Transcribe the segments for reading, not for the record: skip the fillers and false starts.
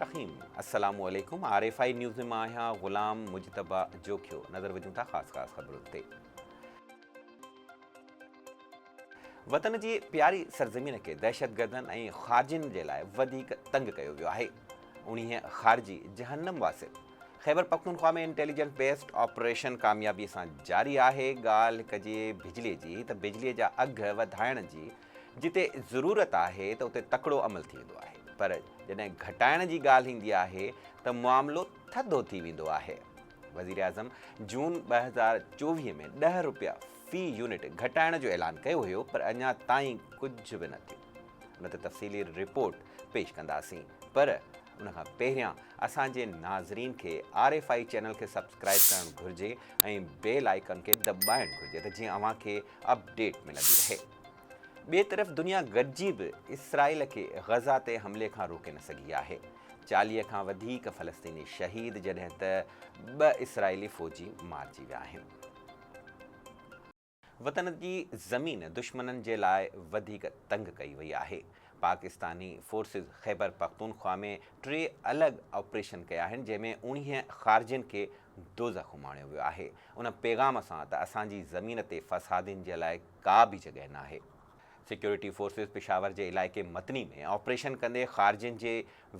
الرحيم السلام عليڪم آر ايف I news ۾ مان آهيان غلام مجتبيٰ جوکيو نظر وجهون ٿا خاص خاص خبرن تي. وطن جي پياري سرزمين کي دهشتگردن ۽ خارجين جي لاء وڌيڪ تنگ ڪيو ويو آهي 19 خارجي جهنم واصل خيبرپختونخوا ۾ انٽيليجنس بيسڊ آپريشن ڪاميابي سان جاري آهي ڳالهه ڪجي بجلي جي ته بجلي جا اگهه وڌائڻ جي جتي ضرورت آهي ته اتي تڪڙو عمل ٿي ويندو آهي پر جڏهن گهٽائڻ جي ڳالهه ايندي آهي ته معاملو ٿڌو ٿي ويندو آهي. وزيراعظم جون 2024 ۾ ڏهه رپيا في يونٽ گهٽائڻ جو اعلان ڪيو هيو پر اڃا تائين ڪجهه به نه ٿيو. ان تي تفصيلي رپورٽ پيش ڪنداسين پر ان کان پهريان اسان جي ناظرين کي آر ايف I channel کي سبسڪرائب ڪرڻ گهرجي ۽ بيل آئيڪن کي دٻائڻ گهرجي ته جيئن اوهان کي اپڊيٽ ملندي رهي. ٻئي طرف دنيا گڏجي به اسرائيل کي غزه تي حملي کان روڪي نه سگهي آهي. 40 کان وڌيڪ فلسطيني شهيد جڏهن ته ٻه اسرائيلي فوجي مارجي ويا آهن. وطن جي زمين دشمنن جي لاء وڌيڪ تنگ ڪئي وئي آهي. پاڪستاني فورسز خيبر پختونخوا ۾ ٽي الڳ آپريشن ڪيا آهن جنهن ۾ 19 خارجين کي دوزخ اماڻيو ويو آهي ان پيغام سان ته اسان جي زمين تي فسادين جي لاء ڪا به جڳهه ناهي. سيڪيورٽي فورسز پشاور جي علائقي متني ۾ آپريشن ڪندي خارجين جي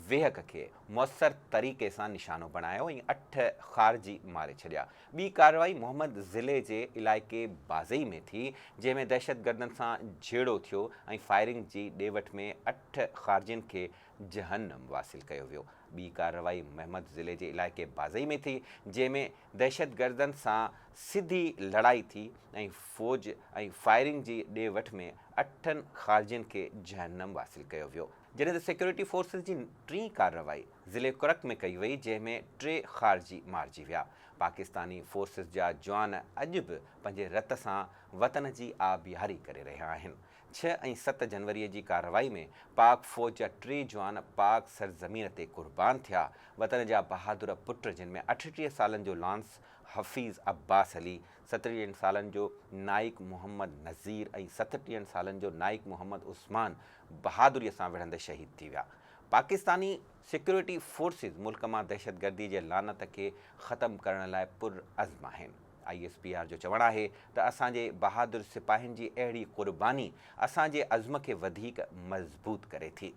ويهڪ کي موثر طريقي سان نشانو بڻايو ۽ اٺ خارجي ماري ڇڏيا. ٻي ڪارروائي محمد ضلعي جي علائقي بازئي ۾ ٿي، جنهن ۾ دهشتگردن سان جهيڙو ٿيو ۽ فائرنگ جي ڏي وٺ ۾ اٺ خارجين کي جهنم واصل ڪيو ويو. ٻي ڪارروائي محمد ضلعي جي علائقي بازئي ۾ ٿي، جنهن ۾ دهشتگردن سان سڌي لڙائي ٿي ۽ فوج ۽ فائرنگ جي ڏي وٺ ۾ اٺن خارجين کي جهنم واصل ڪيو ويو. جڏهن ته سيڪيورٽي فورسز جي ٽين ڪارروائي ضلعي ڪرڪ ۾ ڪئي وئي جنهن ۾ ٽي خارجي مارجي ويا. پاڪستاني فورسز جا جوان اڄ به پنهنجي رت سان وطن جي آبياري ڪري رهيا آهن. ڇهه ۽ ست جنوري جي ڪارروائي ۾ پاڪ فوج جا ٽي جوان پاڪ سرزمين تي قربان ٿيا. وطن جا بهادر پٽ جن ۾ 38 سالن جو لانس حفيظ عباس علي، ستٽيهن سالن جو نائيڪ محمد نذير ۽ ستٽيهن سالن جو نائيڪ محمد عثمان بهادري سان وڙهندي شهيد ٿي ويا. پاڪستاني سيڪيورٽي فورسز ملڪ مان دهشتگردي جي لعنت کي ختم ڪرڻ لاء پرعزم آهن. I S P R جو چوڻ آهي ته اسان جي بهادر سپاهين جي اهڙي قرباني اسان جي عزم کي وڌيڪ مضبوط ڪري ٿي.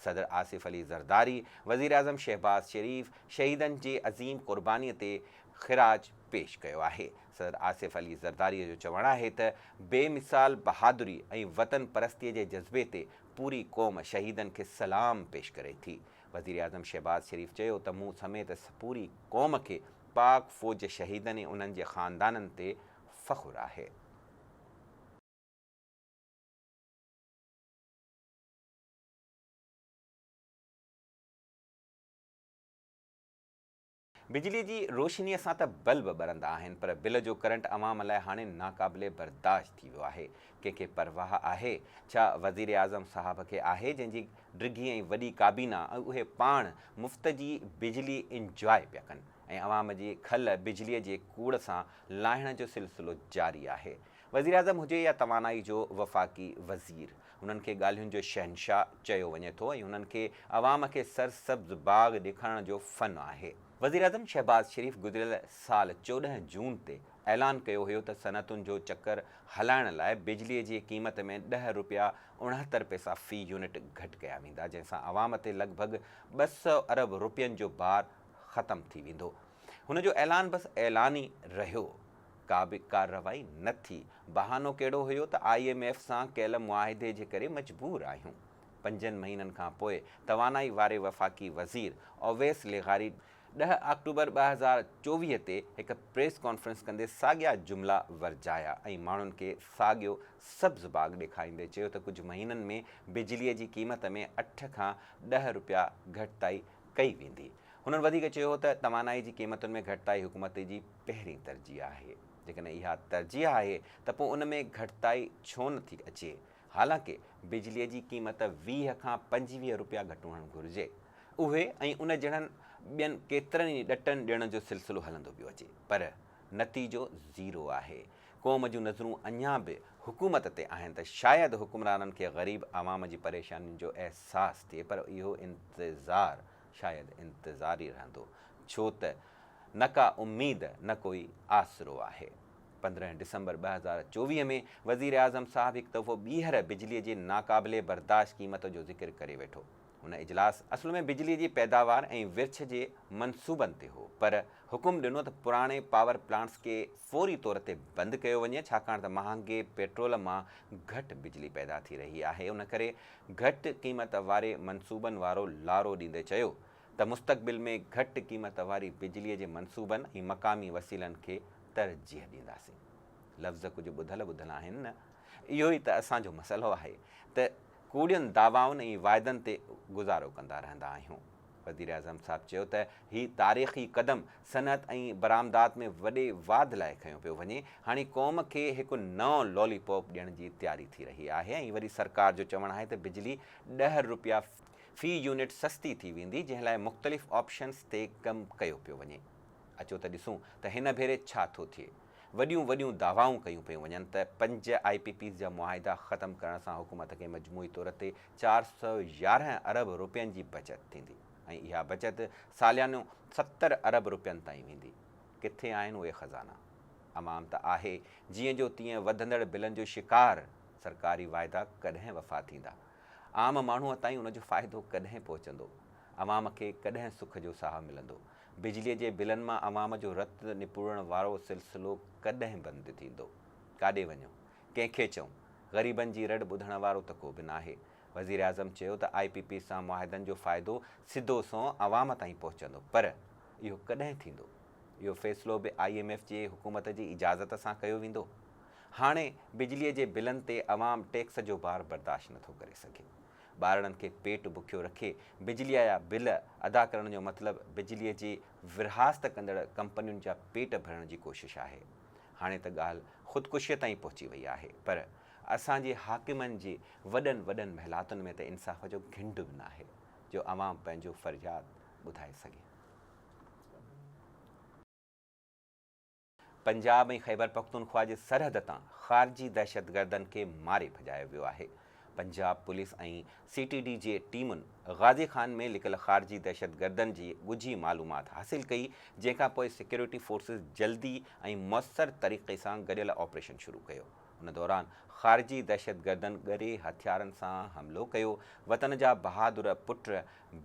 صدر آصف علي زرداري، وزيراعظم شهباز شريف شهيدن جي عظيم قرباني تي خراج پيش ڪيو آهي. صدر آصف علي زرداري جو چوڻ آهي ته بي مثال بهادري ۽ وطن پرستي جي جذبي تي پوري قوم شهيدن کي سلام پيش ڪري ٿي. وزيراعظم شهباز شريف چيو ته مون سميت پوري قوم کي پاڪ فوج جي شهيدن ۽ انهن جي خاندانن تي فخر آهي. بجلي جي روشنيء سان ته بلب ٻرندا آهن پر بل جو ڪرنٽ عوام لاء هاڻي ناقابل برداشت ٿي ويو آهي. ڪنهن کي پرواهه آهي؟ ڇا وزيراعظم صاحب کي آهي جنهن جي ڊگهي ۽ وڏي ڪابينا ۽ اهي پاڻ مفت جي بجلي انجواء پيا ڪن ۽ عوام جي کل بجليء جي ڪوڙ سان لاهڻ جو سلسلو جاري آهي. وزيراعظم هجي يا توانائي جو وفاقي وزير هنن کي ڳالهين جو شهنشاهه چيو وڃي ٿو ۽ هنن کي عوام کي سرسبز باغ ڏيکارڻ جو فن آهي. وزيراعظم شهباز شريف گذريل سال 14 جون تي اعلان ڪيو هيو ته صنعتن جو چڪر هلائڻ لاء بجلي جي قيمت ۾ ڏهه رپيا 69 پئسا في يونٽ گهٽ ڪيا ويندا جنهن سان عوام تي لڳ ڀڳ 200 ارب رپين جو بار ختم ٿي ويندو. هن جو اعلان بس اعلان ئي رهيو. ڪا به ڪارروائي نه ٿي. بهانو ڪهڙو هيو ته I M F سان ڪيل معاهدي جي ڪري مجبور آهيون. پنجن مهينن کان پوء توانائي واري وفاقي وزير اويس لغاري ڏهه آڪٽوبر 2024 تي هڪ پريس ڪانفرنس ڪندي ساڳيا جملا ورجايا ۽ ماڻهن کي ساڳيو سبز باغ ڏيکاريندي چيو ته ڪجهه مهينن ۾ بجلي جي قيمت ۾ اٺ کان ڏهه رپيا گهٽتائي ڪئي ويندي. هنن وڌيڪ چيو ته توانائي جي قيمتن ۾ گهٽتائي حڪومت جي پهرين ترجيح آهي، جيڪڏهن اها ترجيح آهي ته پوء ان ۾ گهٽتائي ڇو نه ٿي اچي، حالانڪه بجلي جي قيمت 20 کان 25 رپيا گهٽ هئڻ گهرجي. اهي ۽ ان جهڙن ٻين ڪيترن ئي ڏٽن ڏيڻ جو سلسلو هلندو پيو اچي پر نتيجو زيرو آهي. قوم جون نظرون اڃا به حڪومت تي آهن ته شايد حڪمرانن کي غريب عوام جي پريشانين جو احساس ٿئي پر اهو انتظار. شايد انتظار ئي رهندو، ڇو ته نه ڪا اميد نه ڪوئي آسرو آهي. 15 ڊسمبر 2024 ۾ وزيراعظم صاحب هڪ دفعو ٻيهر بجلي جي ناقابل برداشت قيمت جو ذڪر ڪري ويٺو. هن اجلاس اصل ۾ بجلي جي پيداوار ۽ ورڇ جي منصوبن تي هو پر حڪم ڏنو ته پراڻي پاور پلانٽس کي فوري طور تي بند ڪيو وڃي ڇاڪاڻ ته مهانگي پيٽرول مان گهٽ بجلي پيدا ٿي رهي آهي ان ڪري گهٽ قيمت واري منصوبن وارو لارو ڏيندي چيو ته مستقبل ۾ گهٽ قيمت واري بجلي جي منصوبن ۽ مقامي وسيلن کي ترجيح ڏينداسين. لفظ ڪجهه ٻڌل ٻڌل آهن نه؟ اهو ئي ته اسان جو مسئلو آهي ته ڪوڙين دعوائن ۽ واعدن تي گذارو ڪندا رهندا آهيون. وزيراعظم صاحب چيو ته هي تاريخي قدم صنعت ۽ برآمدات ۾ وڏي واڌ لاء کنيو پيو وڃي، هاڻي قوم کي هڪ نئون لولي پاپ ڏيڻ جي تياري ٿي رهي آهي ۽ وري سرڪار جو چوڻ آهي ته بجلي ڏهه رپيا في يونٽ سستي ٿي ويندي جنهن لاء مختلف آپشنز تي ڪم ڪيو پيو وڃي. اچو ته ڏسون ته هن ڀيري ڇا ٿو ٿئي. وڏيون وڏيون دعوائون ڪيون پيون وڃن ته پنج آء پي پيز جا معاهدا ختم ڪرڻ سان حڪومت کي مجموعي طور تي 411 ارب رپين جي بچت ٿيندي ۽ اها بچت ساليانو 70 ارب رپين تائين ويندي. ڪٿي آهن اهي خزانا؟ عوام ته آهي جيئن جو تيئن وڌندڙ بلن جو شڪار، سرڪاري واعدا ڪڏهن وفا ٿيندا؟ عام ماڻهوء تائين ان جو فائدو ڪڏهن پهچندو؟ عوام کي ڪڏهن سک جو ساهه ملندو؟ بجليء جي بلن مان عوام جو رت نپوڙڻ وارو سلسلو ڪڏهن بند ٿيندو؟ ڪاڏي وڃون؟ ڪنهن کي چئون؟ غريبن جي رڙ ٻڌڻ وارو ته ڪو به ناهي. وزيراعظم چيو ته آء پي پي سان معاهدن جو فائدو سڌو سنئون عوام تائين پهچندو پر اهو ڪڏهن ٿيندو؟ اهو فيصلو به I M F جي حڪومت جي اجازت سان ڪيو ويندو؟ هاڻي بجليء جي بلن تي عوام ٽيڪس جو بار برداشت نٿو ڪري سگهي. ٻارڙن کي پيٽ بکيو رکي بجليء جا بل ادا ڪرڻ جو مطلب بجليء جي ورهاست ڪندڙ ڪمپنين جا پيٽ ڀرڻ جي ڪوشش آهي. هاڻي ته ڳالهه خودڪشيء تائين پهچي وئي آهي پر اسان جي حاڪمن جي وڏن وڏن محلاتن ۾ ته انصاف جو گهنڊ به ناهي جو عوام پنهنجو فرياد ٻڌائي سگهي. پنجاب ۽ خيبرپختونخوا جي سرحد تان خارجي دهشتگردن کي ماري ڀڄايو ويو آهي. پنجاب پوليس ۽ سي ٽي ڊي جي ٽيمن غازي خان ۾ لڪل خارجي دهشتگردن جي ڳجهي معلومات حاصل ڪئي، جنهن کان پوء سيڪيورٽي فورسز جلدي ۽ موثر طريقي سان گڏيل آپريشن شروع ڪيو. ان دوران خارجي دهشتگردن ڳري هٿيارن سان حملو ڪيو، وطن جا بهادر پٽ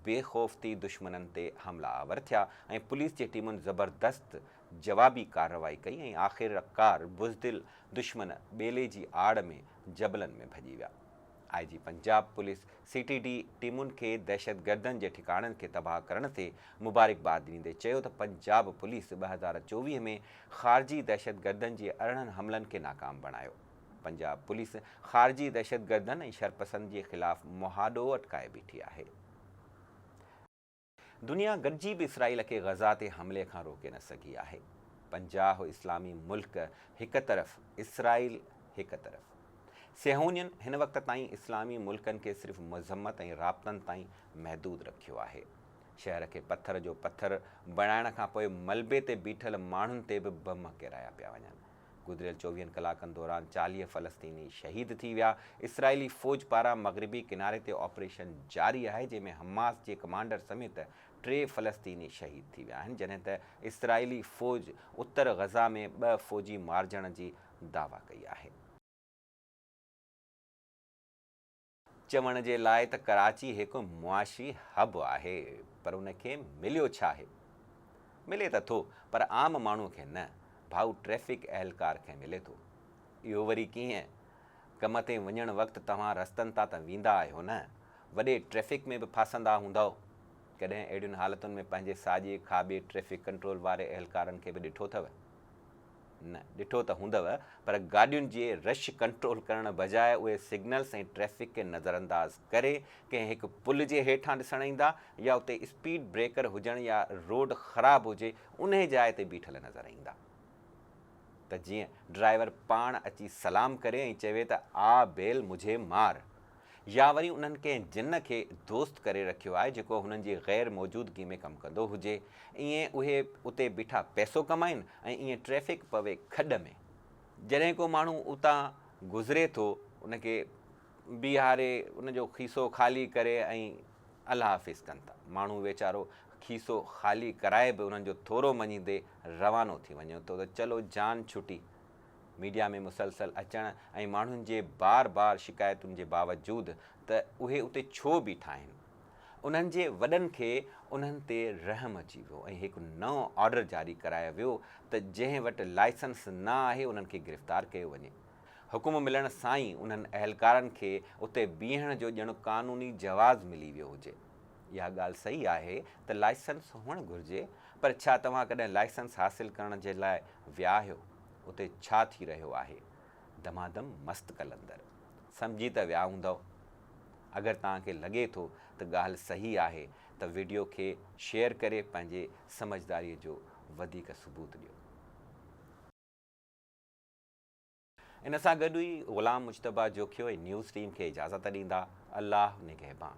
بي خوف ٿي دشمنن تي حملا آور ٿيا ۽ پوليس جي ٽيمن زبردست جوابي ڪارروائي ڪئي ۽ آخرڪار بزدل دشمن ٻيلي جي آڙ ۾ جبلن ۾ ڀڄي ويا. I G Punjab police C T D ٽيمن کي دهشتگردن جي ٺڪاڻن کي تباهه ڪرڻ تي مبارڪباد ڏيندي چيو ته پنجاب پوليس 2024 ۾ خارجي دهشتگردن جي 18 حملن کي ناڪام بڻايو. پنجاب پوليس خارجي دهشتگردن ۽ شرپسند جي خلاف مهاڏو اٽڪائي بيٺي آهي. دنيا گڏجي به اسرائيل کي غزه تي حملي کان روڪي نه سگهي آهي. 50 اسلامي ملڪ هڪ طرف، اسرائيل هڪ طرف. صيهونين هن وقت تائين اسلامي ملڪن کي صرف مذمت ۽ رابطن تائين محدود رکيو آهي. شهر کي پٿر جو پٿر بڻائڻ کان پوء ملبي تي بيٺل ماڻهن تي به بم ڪيرايا پيا وڃن. گذريل چوويهن ڪلاڪن دوران 40 فلسطيني شهيد ٿي ويا. اسرائيلي فوج پاران مغربي ڪناري تي آپريشن جاري آهي جنهن ۾ حماس جي ڪمانڊر سميت ٽي فلسطيني شهيد ٿي ويا آهن جڏهن ته اسرائيلي فوج اتر غزه ۾ ٻه فوجي مارجڻ جي دعويٰ ڪئي آهي. چوڻ جي لاء ته ڪراچي هڪ معاشي حب آهي پر ان کي مليو ڇا آهي؟ ملي ته ٿو پر عام ماڻهو کي نه، ڀائو ٽريفڪ اهلڪار کي ملي ٿو. اهو وري ڪيئن؟ ڪم تي وڃڻ وقت توهان رستن تان ته ويندا آهيو نه، وڏي ٽريفڪ ۾ به ڦاسندا هوندؤ. ڪڏهن اهڙين حالتن ۾ پنهنجي ساڄي کاٻي ٽريفڪ ڪنٽرول واري اهلڪارن کي به ڏٺو اٿو؟ نه ڏٺو ته هوندؤ پر گاڏين جي رش ڪنٽرول ڪرڻ بجاء اهي سگنلز ۽ ٽريفڪ کي نظرانداز ڪري ڪنهن هڪ پل جي هيٺان ڏسڻ ايندا يا اتي اسپيڊ بريڪر هجڻ يا روڊ خراب هجي انهي جاء تي بيٺل نظر ايندا ته جيئن ڊرائيور پاڻ اچي سلام ڪري ۽ چوي ته آ بيل مجهي مار يا وري انهن ڪنهن جن کي دوست ڪري رکيو آهي جيڪو هنن جي غير موجودگي ۾ ڪم ڪندو هجي. ائين اهي اتي بيٺا پئسو ڪمائين ۽ ائين ٽريفڪ پوي کڏ ۾. جڏهن ڪو ماڻهو اتان گذري ٿو ان کي بيهاري ان جو کيسو خالي ڪري ۽ الله حافظ ڪن ٿا. ماڻهو ويچارو کيسو خالي ڪرائي به انهن جو ٿورو مڃيندي روانو ٿي وڃي ٿو ته چلو جان ڇٽي. ميڊيا ۾ مسلسل اچڻ ۽ ماڻهن جي بار بار شڪايتن جي باوجود ته اهي اتي ڇو بيٺا آهن. انهن جي وڏن کي انهن تي رحم اچي ويو ۽ هڪ نئون آرڊر جاري ڪرايو ويو ته جنهن وٽ لائسنس نه آهي انهن کي گرفتار ڪيو وڃي. حڪم ملڻ سان ئي انهن اهلڪارن کي اتي بيهڻ جو ڄڻ قانوني جواز ملي ويو هجي. اها ڳالهه صحيح آهي ته لائسنس هئڻ گهرجي پر ڇا توهان ڪڏهن لائسنس حاصل ڪرڻ جي لاء ويا آهيو؟ اتي ڇا ٿي رهيو آهي؟ دمادم مست قلندر. سمجهي ته ويا هوندؤ. اگر توهان کي لڳي ٿو ته ڳالهه صحيح آهي ته وڊيو کي شيئر ڪري پنهنجي سمجهداري جو وڌيڪ ثبوت ڏيو. ان سان گڏ ئي غلام مجتبيٰ جوکيو ۽ نيوز ٽيم کي اجازت ڏيندا. الله نگهبان.